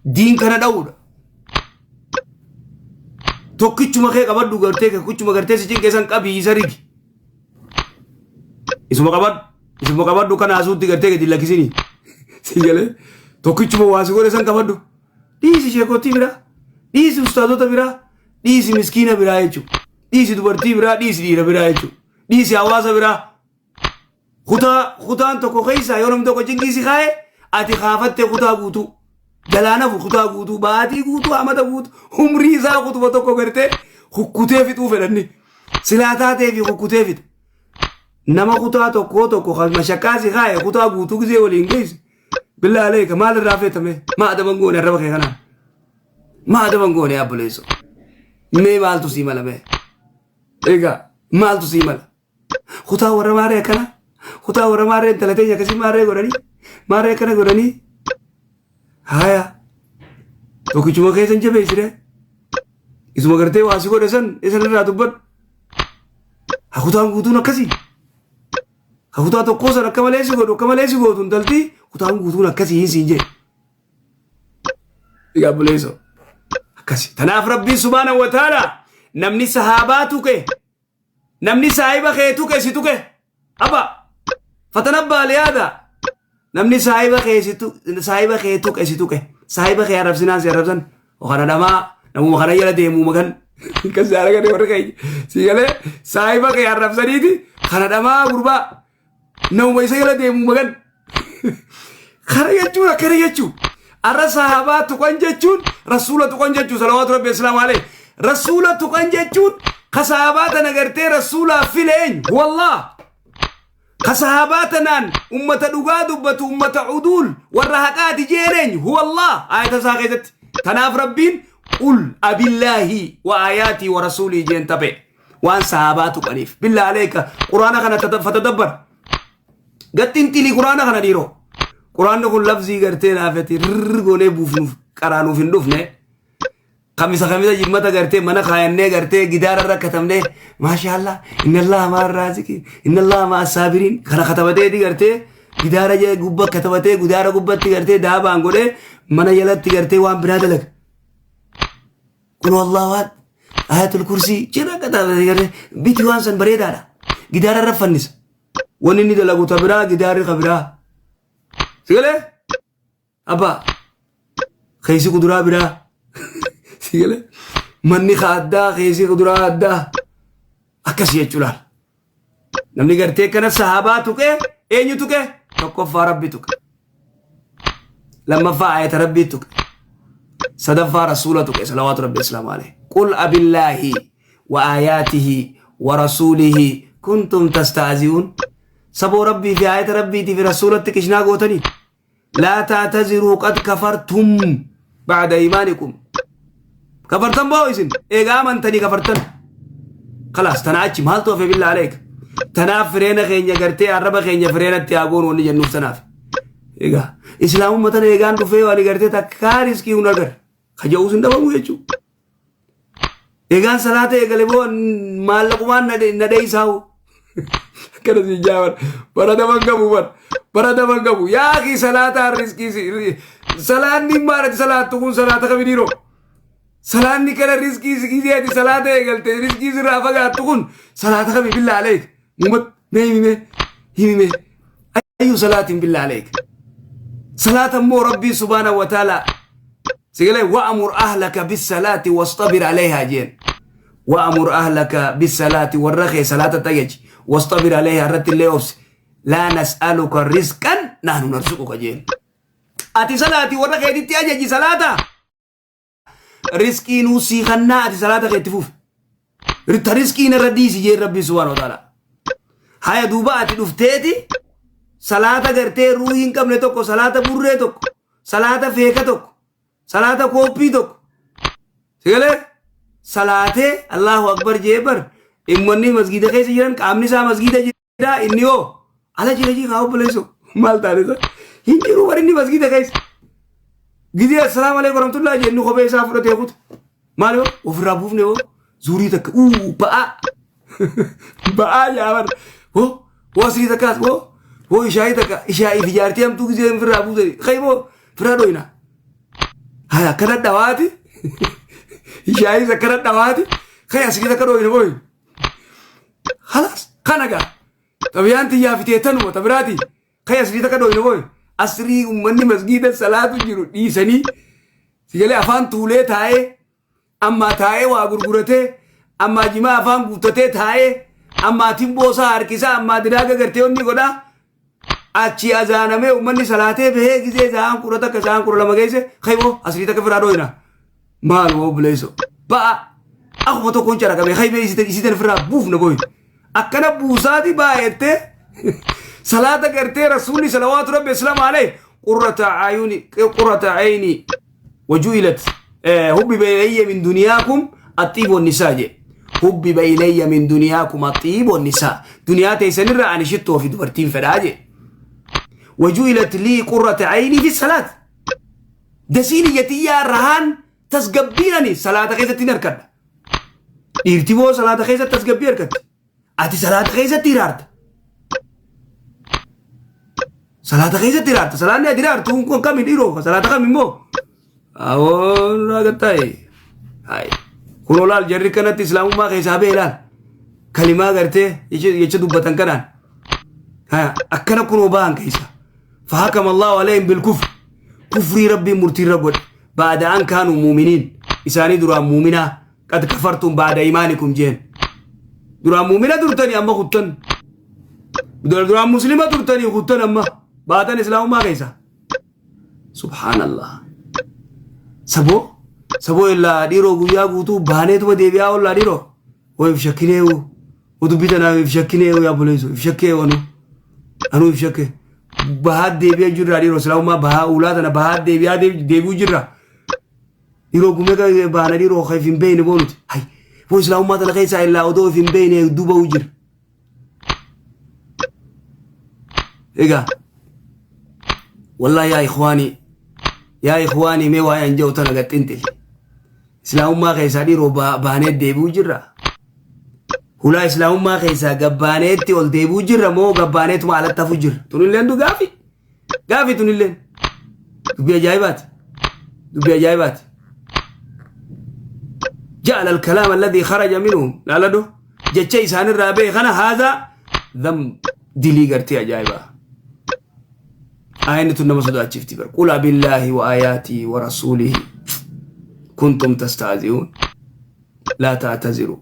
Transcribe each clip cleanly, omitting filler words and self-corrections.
Diin kana dha'uudha. Tokkichuma kee qabadhu gartee tokkichuma gartee si cinqe san qabii isa rigi. Isuma qabadhu isuma qabadhu kana asuutti gartee gadi lakkisini. Si galee tokkichuma waa si godhe san qabadhu. Dhiisi sheekotii biraa dhiisi ustaazota biraa dhiisi miskiina biraa jechuudha. Dhiisi dubartii biraa dhiisi dhiira biraa jechuudha. Dhiisi hawaasa biraa. Kutaa kutaan tokko keessaa yoo namni tokko cinqii si kaa'e ati kaafattee kutaa guutuu jalaan hafu kutaa guutuu baatii guutuu amata guutuu umrii isaa kutuma tokko gartee kukkutee fixuu fedhanni silaa taatee fi kukkutee fixa. Nama kutaa tokkoo tokko kan mashaqqaa si kaa'e kutaa guutuu gisee waliin geesse billaa aleeka maal irraa feetame maa adaban goone arraba kee kanaan maa adaban goone abboleessoo mee maaltu sii mala mee egaa maaltu sii mala. Kutaa warra maarree akkana. Kutaa warra maarree intala teenya akkasii maarree godhanii. Maarree akkana godhanii. Haaya. Tokkichuma keessa hin jabeessine. Isuma gartee waa si godhe san isan irraa dubbadhu. Ha kutaan guutuun akkasii. Ha kutaa tokkoo san akka malee si godhu akka malee si gootu intalti kutaan guutuun akkasii hin siin jee. Egaa buleessoo. Akkasi. Tanaaf Rabbiin subhaanahu wa ta'ala namni sahaabaa tuqe Namni saahiba kee tuqe si tuqe. Aba. Fatanabbaa liyaada. Namni saahiba kee si saahiba kee tuqe si tuqe. Saahiba kee arrabsinaan si arrabsan. Kana namaa namuma kana jala deemuu magan. Kan si argate warri keenya. Si galee saahiba kee arrabsaniiti kana dhamaa gurbaa. Namuma isa jala deemuu magan. Kana jechuun akkana jechuun. Arra sahabaa tuqan jechuun rasuula tuqan jechuun salawaatu rabbi islaamu alayhi. Rasuula tuqan jechuun ka sahabaa tana gartee rasuulaaf file eenyu? Wallah. Ka sahabaa tanaan ummata dhugaa dubbatu ummata uduul warra haqaati jeen eenyu? Huwallah. Ayata isaa keessatti. Tanaaf rabbiin qul abillaahi wa aayaatii wa rasuulii jeen taphe. Waan sahabaa tuqaniif. Billaa aleeka quraana kana fatadabbar. Gaxxinxili quraana kana dhiiroo. Quraanni kun lafzii gartee naafeti rrrr goonee buufnuuf qaraanuuf hin dhufne. Kamisa kamisa jimmata gartee mana kaayannee gartee gidaara irra katabnee maashaallah inna maa raaziki inna maa saabiriin kana katabateeti gartee gidaara gubba katabatee gidaara gubbatti gartee daabaan godhee mana jalatti gartee waan biraa dalaga. Kun wallah waan ayatul kursii jira katabatee gartee biti waan san bareedaadha. Gidaara irra fannisa. Wanni inni dalagu ta biraa gidaarri ka biraa. Sigalee? Abbaa. Keessi kuduraa biraa. Sigalee? Manni ka addaa keessi kuduraa addaa. Akkasii jechuudhaan. Namni gartee kana sahabaa tuqee eenyu tuqee? Tokkoffaa rabbi tuqe. Lammaffaa ayata rabbii tuqe. Sadaffaa rasuula tuqe salawaatu rabbi islaamu alayhi. Qul abillaahi wa aayaatihi wa rasuulihi kuntum tastaazi'uun. Saboo rabbii fi aayata rabbiitii fi rasuulatti qishnaa gootanii. Laa ta'taziruu qad kafartum ba'da iimaanikum. Kafartan boo isin eegaa amantanii kafartan. Kalaas tana achi maaltu hafe billaa aleek. Tanaaf fireena keenya gartee arraba keenya fireenatti haa goonu wanni jennuuf tanaaf. Egaa islaamummaa tana eegaan dhufee waan gartee takkaa riskii hin agarre. Kaja'uus hin dhabamu jechuudha. Egaan salaata eegale boo maallaqumaan na dheeysaa'u. Akkana siin jaaban bara daban qabu bar bara daban qabu yaa akii salaataan riskii salaanni maal ati salaattu kun salaata kami dhiiroo. Salaanni kana riskii si gisee ati salaata eegalte riskii sirraa fagaattu kun salaata kami billaa aleek. Muummat mee himime himime ayyu salaatiin billaa aleek. Salaata immoo rabbiin subhaanahu wa ta'ala sigalee wa'amur ahlaka bis-salaati wastabir alayhaa jeen. Wa'amur ahlaka bis-salaati warra kee salaata tajaji wastabir alayhaa irratti illee obsi. Laa nas'aluka rizqan nahnu narzuquka jeen. Ati salaati warra keetitti ajaji salaata. Rizqii nuu sii kannaa ati salaata kee itti fufi. Ta rizqii narra dhiisi jeen rabbiin subhaanahu wa ta'ala. Haya duuba ati dhufteeti salaata gartee ruuhii hin qabne tokko salaata burree tokko salaata feeka tokko salaata kooppii tokko sigalee salaatee Allahu akbar jee bar dhimmoonni masgiida keessa jiran qaamni isaa masgiida jira inni hoo ala jira jii kaa obboleessoo maal taane isa hin jiru bar inni masgiida keessa gizee assalaamu alaikum warahmatullahi jennu kophee isaa fudhatee kuta maal hoo ofirraa buufne hoo zuurii takka uu ba'aa ba'aa jaabar hoo hoo asrii takkaas hoo hoo ishaayii takka ishaayii fi jaartii hamtuu gizee ofirraa buusani kayboo ofirraa dhoyna. Haya akkana dhawaati. Shaayis akkana dhawaati. Kaya asii takka dhooyine booyi. Halas kana gaa. Xabiyaan tiyyaa fitee tanuma tabiraati. Kaya asii takka dhooyine booyi. Asrii uummanni masgiida salaatu jiru dhiisanii sigalee afaan tuulee taa'ee ammaa taa'ee waa gurguratee ammaa jimaa afaan guuttatee taa'ee ammaa timboosaa harkisaa ammaa diraaga gartee onni godhaa achi azaanamee uummanni salaatee bahee gizee sa'aan 11 sa'aan 12 geesse kayboo asrii takka firaa dhooyina maal woo buleeso ba'a akkuma tokkoon caraqabee kaybee isitan firaa buufna booyi akkana buusaati baay'attee salaata gartee rasuulli salawaatu rabbi islaam alayhi qurrata ayuni qurrata ayni waju'ilat hubbiba ilayya min duniyaakum axxiib wannisaa jedhe hubbiba ilayya min duniyaakum axxiib wannisaa duniyaa teessanirra ani shittoo fi dubartiin fedhaa jedhe waju'ilat lii qurrata ayni fi salaat dasiin iyyatiyyaa rahaan tasgabbiin ani salaata keessatti hin harkadha dhiirti boo salaata keessatti tasgabbii harkatti Ati salaata keessatti hiraarta. Salaata keessatti hiraarta. Salaanni ati hiraartu kun kami dhiiroo? Salaata kami immoo? Awoo nurraa gattaa'e. Hayi. Kun olaal jarri kanatti islaamummaa keessaa ba'e laal. Kalimaa gartee jecha dubbatan kanaan. Haya akkana kunoo ba'an keessa. Fahakama Allahu alayhim bil kufr. Kufrii rabbiin murtii irra godhe. Baada an kaanu muuminiin. Isaanii duraan muuminaa. Qad kafartum ba'da imaanikum jeen. Duraan muumina turtanii amma kuttan. Duraan muslima turtanii kuttan amma baatan islaamummaa keessa. Subhaanallah. Saboo saboo illaa dhiiroo guyyaa guutuu baaneetuma deebi'aa ollaa dhiiroo. Way if shakkineewu. Dubbii tanaaf if shakkineewu yaa buleessu if shakkee wanu. Anuu if shakke. Bahaa deebi'aa jirra dhiiroo islaamummaa bahaa ulaa tana bahaa deebi'aa deebi'uu jirra. Dhiiroo gumee baana dhiiroo ka if hin beeyne boo nuti. Hay boo islaamummaa tana keessaa illaa odoo if hin beeyne hedduu ba'uu jira. Egaa wallahi yaa ikhwaanii yaa ikhwaanii mee waa'ee an jedhu tana gad xinxili. Islaamummaa keessaa dhiiroo baanee deebi'uu jirra. Hulaa islaamummaa keessaa gabbaaneetti ol deebi'uu jirra moo gabbaaneetuma alatti hafuu jirra? Tunilleen du gaafi. Gaafi tunilleen. Dubbii ajaa'ibaati. Dubbii ajaa'ibaati. جعل الكلام الذي خرج منه لا لا jecha isaanirraa bahe kana haadha dham dilii gartee ajaa'ibaa. Aayinni tun nama sodaachifti bar. Qul abillaahi wa aayaatii wa rasuulihi kuntum tastaazi'uun laa ta'taziru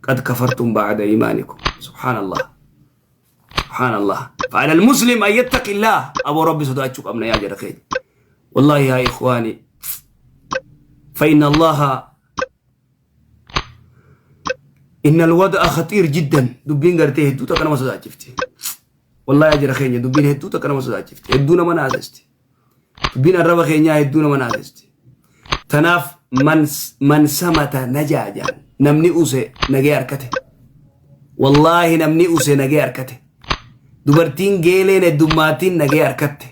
qad kafartum ba'da iimaanikum. Subhaanallah. Subhaanallah. فعلى المسلم أن يتقي الله أبو ربي sodaachuu qabna yaa jara keenya. والله يا إخواني فإن الله إن الوضع خطير جدا dubbiin gartee hedduu takka nama sodaachifti. Wallahi yaa jara keenya dubbiin hedduu takka nama sodaachifti. Hedduu nama naasesti. Dubbiin arraba keenyaa hedduu nama naasesti. Tanaaf man samata najaa jaan namni use nagee harkate. Wallaahi namni use nagee harkate. Dubartiin geeleen heddummaatiin nagee harkatte.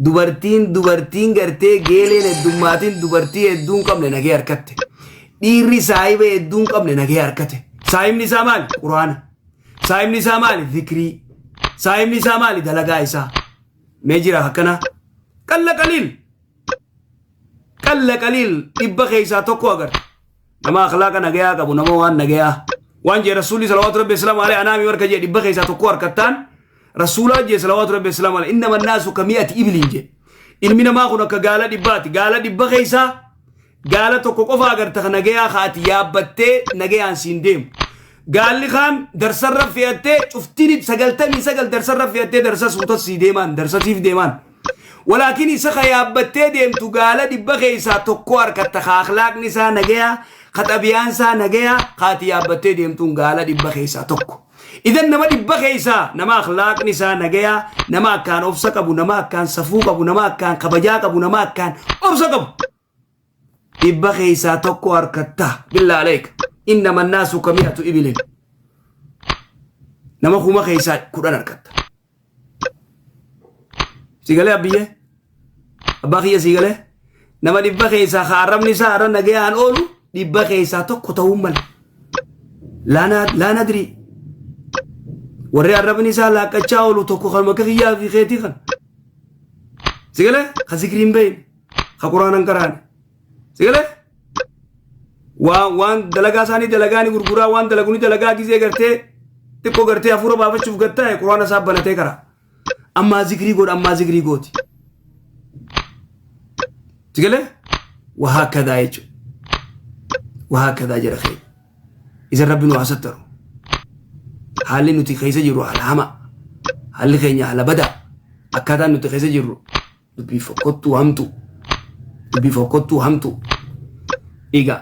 Dubartiin dubartiin gartee geeleen heddummaatiin dubartii hedduu hin qabne nagee harkatte. Dhiirri saahiba hedduu hin qabne nagee harkate. Saahibni isaa maali? Quraana. Saahibni isaa maali? Zikrii. Saahibni isaa maali? Dalagaa isaa. Mee jira akkana? Qalla qaliil. Qalla qaliil dhibba keessaa tokko agarta. Nama akhlaaqa nagayaa qabu nama waan nagayaa. Waan jee rasuulli salawaatu rabbi islaamu alayhi anaami marka jee dhibba keessaa tokko harkattaan rasuulaa jee salawaatu rabbi islaamu alayhi innama naasu kami'ati ibiliin jee. Ilmi namaa kun akka gaala dhibbaati. Gaala dhibba keessaa gaala tokko qofa agarta ka nagayaa kaati yaabbattee nagayaan siin deemu. Gaalli kaan darsarra fe'attee cuftiin 99 darsarra fe'attee darsa suuta sii deemaan darsa siif deemaan. Walaakin isa ka yaabbattee deemtu gaala dhibba keessaa tokko harkatta ka akhlaaqni isaa nagayaa ka xabiyaan isaa nagayaa kaati yaabbattee deemtuun gaala dhibba keessaa tokko. Idan nama dhibba keessaa nama akhlaaqni isaa nagayaa nama akkaan obsa qabu nama akkaan safuu qabu nama akkaan kabajaa qabu nama akkaan obsa qabu. Dhibba keessaa tokko harkatta billaa aleek innama naasu kami'atu ibilin nama kuma keessaa 10 harkatta. Si galee abbiyyee? Abbaa kiyya si galee? Nama dhibba keessaa ka arrabni isaa har'a nagayaan oolu dhibba keessaa tokko ta'uu mala. Laa nadrii. Warri arrabni isaa laaqqachaa oolu tokko kan makka kiyyaa fi keetii kan. Si galee? Ka zikrii hin beekne. Ka quraana hin qaraane. Si galee? Waan waan dalagaa isaanii dalagaa ni gurguraa waan dalagu ni dalagaa gizee gartee xiqqoo gartee hafuura baafachuuf gattaa'e quraana isaa banatee qara. Ammaa zikrii godha ammaa zikrii gooti. Si galee? Wahaakadaa jechuudha. Wahaakadaa jedha keenya. Isa rabbi nu haa sattaru. Haalli nuti keessa jirru haala hamaa. Haalli keenya haala badaa. Akkaataan nuti keessa jirru dubbii fokkottuu hamtuu. Dubbii fokkottuu hamtuu. Egaa